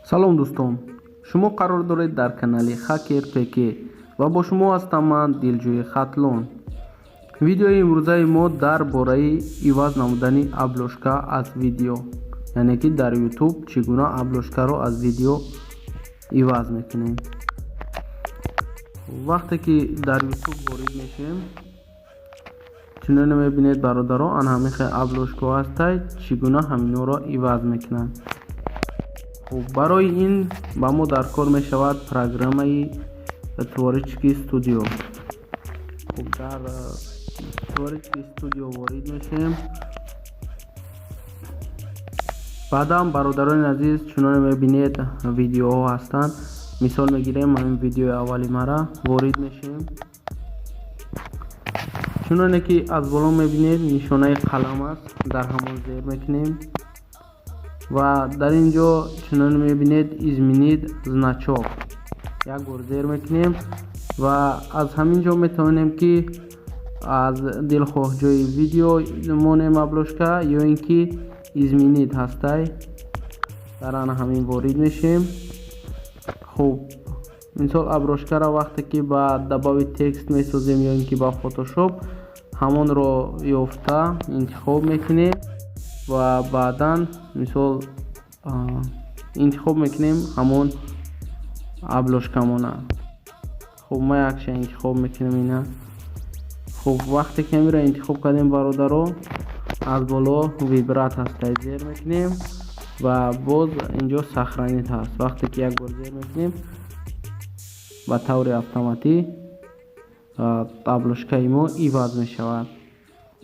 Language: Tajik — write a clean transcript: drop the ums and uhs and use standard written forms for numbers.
Салом, дӯстон! Шумо қарор доред дар канали Хакер ПК ва бо шумо ҳастам ман, Дилҷӯи Хатлон. Видеои имрӯзаи мо дар бораи иваз намудани обложка аз видео, яъне ки дар Ютуб чӣ гуна обложкаро аз видео иваз мекунем. Вақте ки дар Ютуб ворид мешавем, чуноне мебинед, бародаро, ан ҳамин хел обложкаҳо ҳастай. Чӣ гуна ҳаминҳоро иваз мекунанд? Хуб, барои ин ба мо дар кор мешавад программаи Творческий студио. Хуб, дар Творческий студио ворид мешавем. Баъдан, бародарони азиз, чуноне мебинед, видеоҳо ҳастанд. Мисол мегирем, ҳамин видеои аввали мара ворид мешавем. Чуноне ки аз боло мебинед, нишонаи қалам аст, дар ҳамон зер мекунем ва дар ин ҷо, чуноне мебинед, «Изменить значок» як бор зер мекунем ва аз ҳамин ҷо метавонем, ки аз дилхоҳ ҷои видео монем обложка ё ин ки «Изменить» ҳастай, дар ана ҳамин ворид мешавем. Хуб, мисол, обложкаро вақте ки ба «Добавить текст» месозем ё ин ки ба Фотошоп, ҳамонро ёфта интихоб мекунем ва баъдан, мисол, интихоб мекунем ҳамон обложкамона. Хуб, ма якша интихоб мекунем ина. Хуб, вақте ки ҳаминро интихоб кардем, бародаро, аз боло «Выбрать» ҳастай, зер мекунем ва боз инҷо «Сохранить» ҳаст. Вақте ки як бор зер мекунем, ба таври автоматӣ обложкаи мо иваз мешавад.